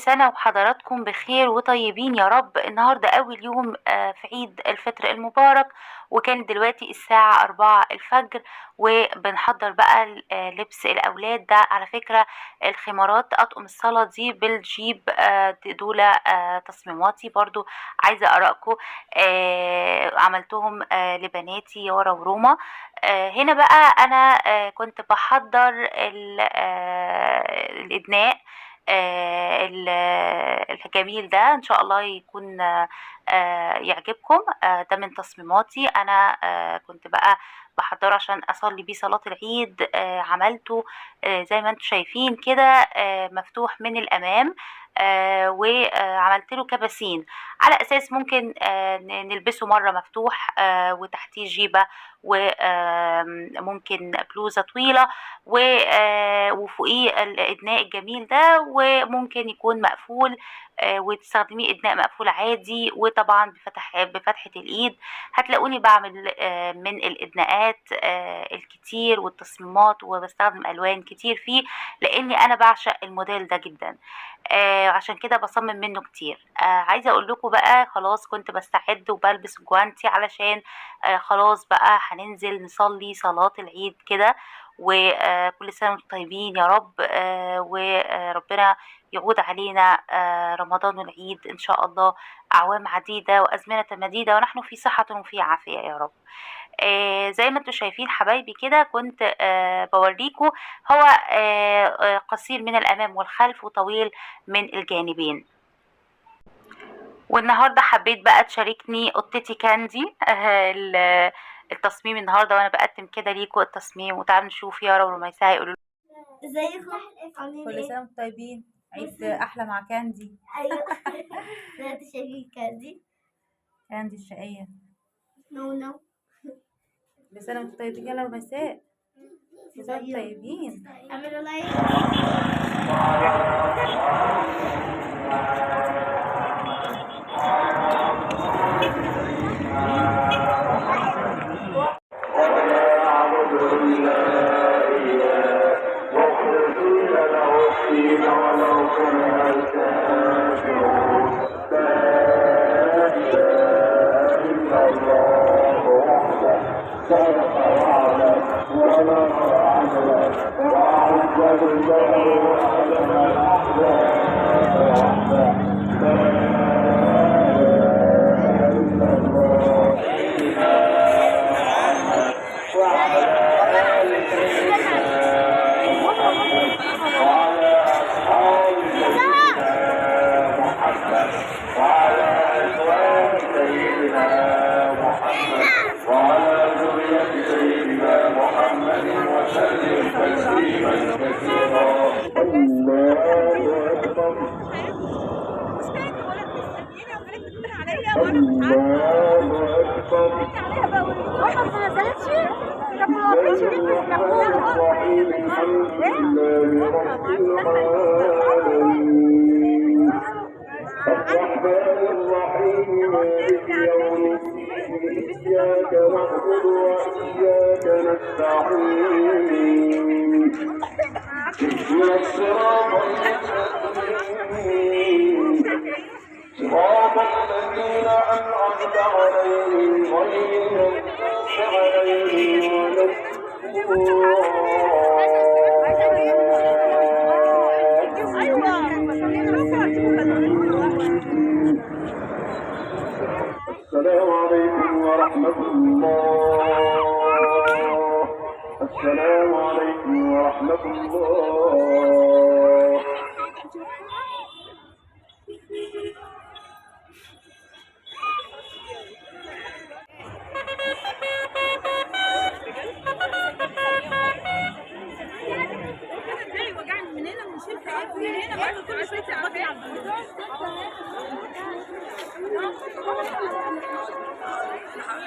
سنة وحضراتكم بخير وطيبين يا رب. النهاردة أول يوم في عيد الفطر المبارك، وكان دلوقتي الساعة 4 الفجر، وبنحضر بقى لبس الأولاد. ده على فكرة الخمارات أطقم الصلاة دي بالجيب، دول تصميماتي برضو، عايزة أراءكم. عملتهم لبناتي يارا وروما. هنا بقى أنا كنت بحضر الإدناء الجميل ده، إن شاء الله يكون يعجبكم. ده من تصميماتي أنا، كنت بقى بحضره عشان أصلي بيه صلاة العيد. عملته زي ما انتم شايفين كده، مفتوح من الأمام، وعملت له كباسين على أساس ممكن نلبسه مرة مفتوح، وتحتيه جيبة، وممكن بلوزة طويلة، وفوقيه الإدناء الجميل ده، وممكن يكون مقفول، وتستخدميه إدناء مقفول عادي، وطبعا بفتحة الإيد. هتلاقوني بعمل من الإدناءات الكتير والتصميمات، وبستخدم ألوان كتير فيه لأني أنا بعشق الموديل ده جدا، عشان كده بصمم منه كتير. عايزة أقول لكم بقى خلاص كنت بستعد وبلبس جوانتي علشان خلاص بقى هننزل نصلي صلاة العيد كده، وكل سنة وانتم طيبين يا رب، وربنا يعود علينا رمضان والعيد إن شاء الله أعوام عديدة وأزمنة مديدة، ونحن في صحة وفي عافية يا رب. زي ما انتم شايفين حبايبي كده كنت بوريكم هو قصير من الأمام والخلف وطويل من الجانبين. والنهارده حبيت بقى تشاركني قطتي كاندي التصميم النهارده، وانا بقدم كده ليكم التصميم، وتعالوا نشوف يارا ورميساء هيقولوا. ازيكم عاملين كل ايه؟ سنة وانتم طيبين، عيد احلى مع كاندي. ايوه زي ما انتوا شايفين كاندي كاندي الشقيه. نو نو. كل سنة وانتم طيبين يلا رميساء، كل سنة وانتم طيبين. اعملوا like. إياك نعبد وإياك نستعين، اهدنا الصراط المستقيم، صراط الذين أنعمت عليهم غير المغضوب عليهم ولا الضالين. السلام عليكم ورحمة الله. السلام عليكم ورحمة الله.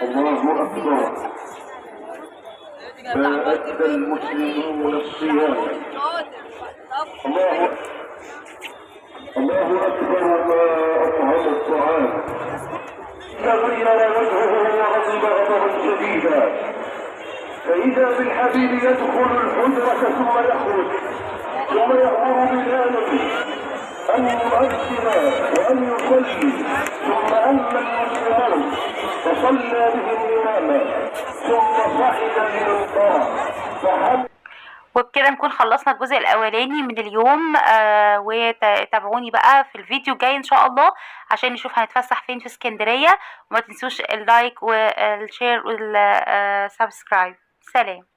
الله أكبر. ما أدى المسلمون الصيام. الله أكبر. ما أطعم الطعام. تغير وجهه وغضب غضبا شديدا، فإذا بالحبيب يدخل الحجرة ثم يخرج ثم يأمر بلاله أن يؤذن وأن يصلي، ثم أما المسلمون فصلى بهم إماما، ثم صعد المنبر فحمد. وبكده نكون خلصنا الجزء الاولاني من اليوم. وتابعوني بقى في الفيديو الجاي ان شاء الله عشان نشوف هنتفسح فين في اسكندرية. وما تنسوش ال like وال share وال subscribe. سلام.